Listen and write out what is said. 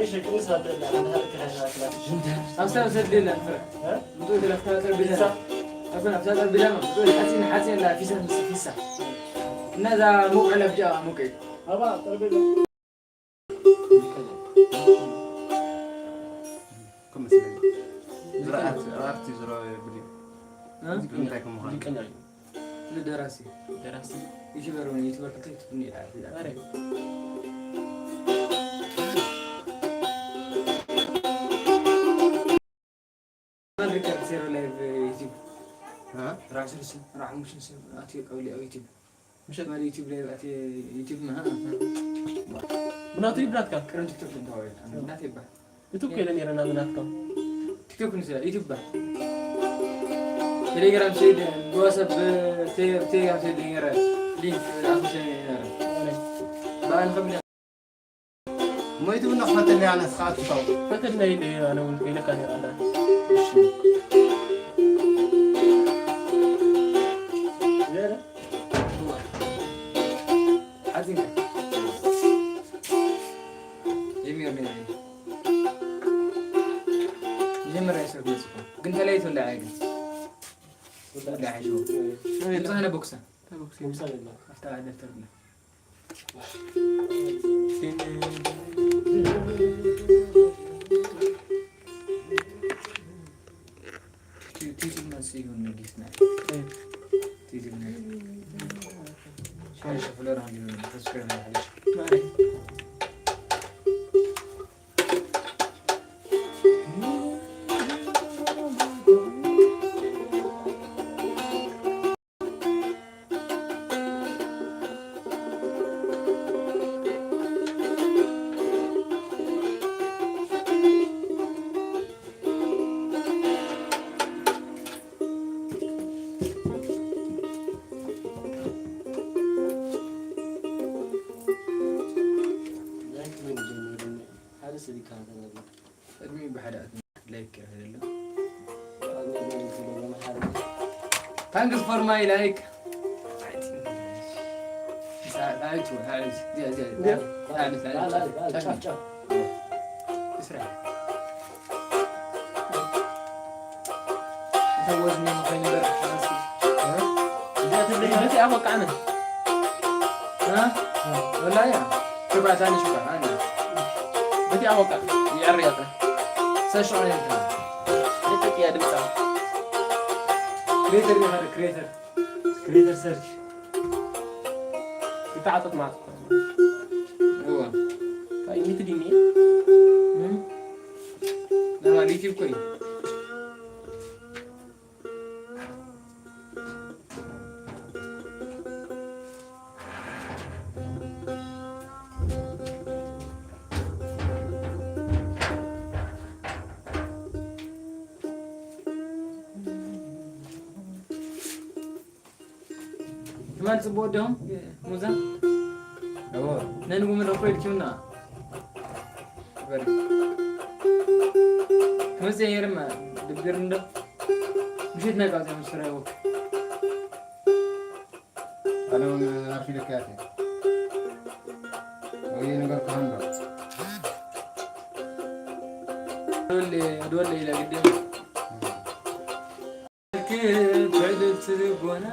እሺ፣ ቅንስ አትበል። አንድ ሀረግ ከታሽ ናት። አፍሳ ሰደላ ፍረ። እ? ምጡ ለፍታ ጠብላ። ፒዛ። አፈን አፍሳ ጠብላ ነው። ምጡ ሐሲን ሐሲን ላ ፊሳ ምስ ፊሳ። እና ዛ ሙቅ ለብጃ ሙቅ። አባ ጠረጴዛ። ከም መስለኝ። ዝረኣት፣ ኣርቲ ዝረኣየ ብሊ። እ? እንታይ ከም ምዃኑ። ሙዚቀኛ እዩ። ንደራሲ። ደራሲ። ዩቲዩበር እውን፣ ዩቲዩበር ክልተ ዩቲዩብ እኒኤ። ኣረ። ማን ሪከርድ ሴሮ ላይቭ ዩቲዩብ? እ? ራሱ ርሱ፣ ራሱ ሙሽ ርሱ፣ ኣትዮ ቀብሊ ኣብ ዩቲዩብ። ምሸት ማን ዩቲዩብ ላይቭ ኣትዮ ዩቲዩብ መሃ? ብናቱ ይብላትካ። ቅድም ቲክቶክ እንታወይ፣ እናት ይባል። ዩቱብ ከይለ ነይረ ናብ ናትካ። ቲክቶክ ንስለ ዩቱብ ባ። ቴሌግራም ሰይድ፣ ብዋትሳፕ፣ ቴ-፣ ቴሌግራም ሰይድ ነይረ። ሊንክ ኣፍሽ ነይረ። ባን ኸብለ። ሞይቱ ብናኽ ፈትል ያነስ ኻትታው። ፈትል ናይ ኢለ ኣነ እውን ከይለካ ነይረ ኣላ። እሺ። ሓዚንካ። ጀሚሩ ነይሩ። መጀመርያ ሰብ መጽኡ። ግን ተለያይቶ ኣላ ዓይገ። ወላ ሓይሾ። እንታይ? ዝኾነ ቦክሳ። ቦክሳ። ቦክሳ ይብላ። ኣፍታ ደብተር ብላ። ቲ-፣ ቲዝና ሲሆን ንጊስና። እ። ቲዝና። ሻይ ሸፍለር አንድ ይሆን፣ ሰብስክራይብ ያህልሽ። ማሪ። ላይክ መን ጀመረ? ሓደ ሰብ ይከታተል ኣሎ። ቅድሚ ብሓደ ኣት ላይክ ይረኽብ ኣሎ። Thanks for my like. በቲ ኣወቃዕነ። እ? ወላሂ ያ። ሽባ ታኒ ሽባ፣ ኣነ። በቲ ኣወቃዕ፣ ይዕር ያጥና። ሰሽዖ ያጥና። ልቀቅ ያ ድምፃ። ክሬተር ይኸደ፣ ክሬተር። ክሬተር ሰርች። ይተዓጠጥ ማለት እኮ። እዋ። ታይ፣ ሚት ዲኒ? እም? ለማ ዩቲዩብ እኮ እዩ። ትማል ጽቡቅ ወደኹም ሙዛ? እዎ። ነንጉ ምን ረኮ ኢልኪውና? በል። ክመጽእ እየ ድማ ድብር እንዶ። ምሽት ናይ ቃልሲ ምስ ስራ ይወክ። ኣነ እውን ኣርፊደካ እየ። ወይ ነገር ክሃንዶ። ዶል፣ ዶል ኢለ ግዴ። ክብዕት ልቦና